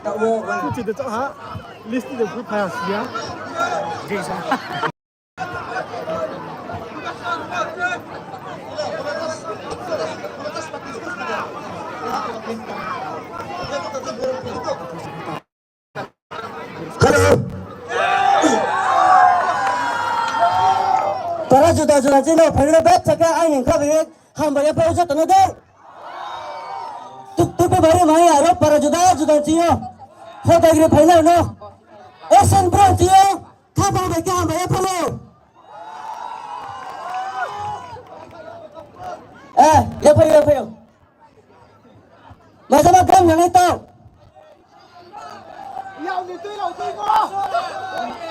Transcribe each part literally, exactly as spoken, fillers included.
Kuchi de chak ha, list de phu phaya siya. Hello. Para juda juda chini phaino bek thaka aini khabi hambai ya phai joto no de. Tuk tuk bari mai aro para juda juda chini. Hotai gri phaino no. Esen bro chini. Khabai bai khe hambai ya phai. Eh, ya phai, ya phai. Majama gram nanai tau.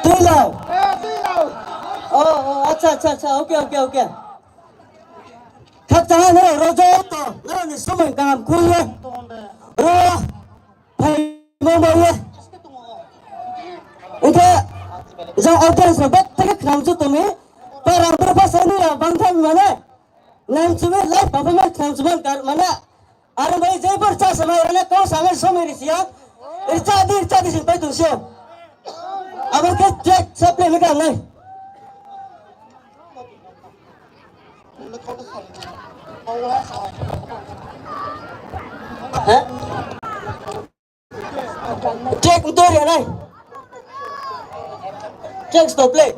Tuilao. Oh, oh, acha, acha, acha, okay, okay, okay. Khakchang ha nrao rojo to, nrao ni somoi kaham khui ye. Ro, phaimo bai ye. Ongkhe, jang audience rao bek theke khnam chu tongmi, para bro pha sani ya bang thang mane. Nang chumi live performance khnam chuma kar mane. Aro bai jai bar cha samai rana kau samai somai ri siya. Ri cha di, ri cha di sing pai tong siya. Abo khe track supply mi kang nai. Hah? Track mto ri nai. Track stop play.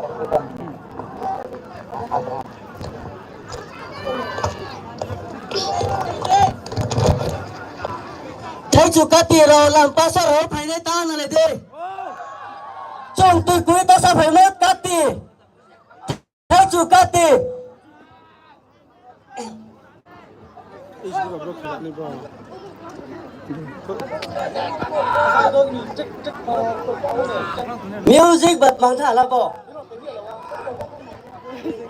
Thaichu kati rao lam pasa rao phainai ta nalai de. Chung tui kui ta sa phainai kati. Thaichu kati. Music bat mang tha la bo.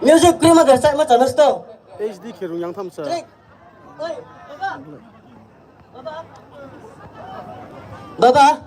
Music krima de sai ma chana sto. H D khe rung yang tham sa. Baba.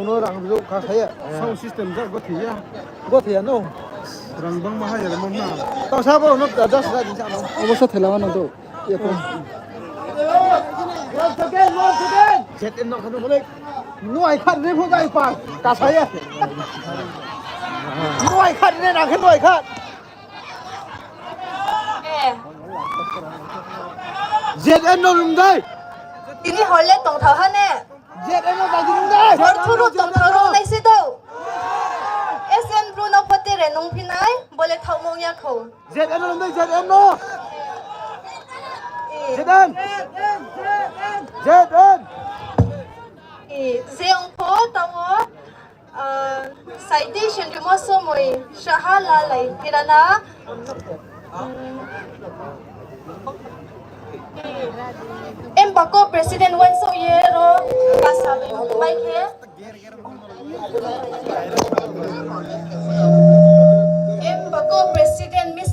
No rang rujouh kha saya. Sound system ja gothi ya. Gothi ya no. Rang bang ma haya mo na. Tau sa bo no just ra di sa no. Obo sa thela ma no do. Ye ko. Once again, once again. Zet en no khanu bole. Nuai khat ne phu jai pa. Ka saya. Nuai khat ne rang khe nuai khat. Eh. Zet en no rum dai. Tini hor le tongthao ha ne. Zet en no dai rum dai. Hor thuru tongthao rum dai se do. S N Bru no phote re nung phi nai, bole thaohmung ya kho. Zet en no rum dai, zet en no. Eh. Zet en. Zet en. Eh, je ong pho tao. Ah, citation rimo somoi saha lalai phirana. Em bako president uaingsouh ye ro kasa bai mai khe.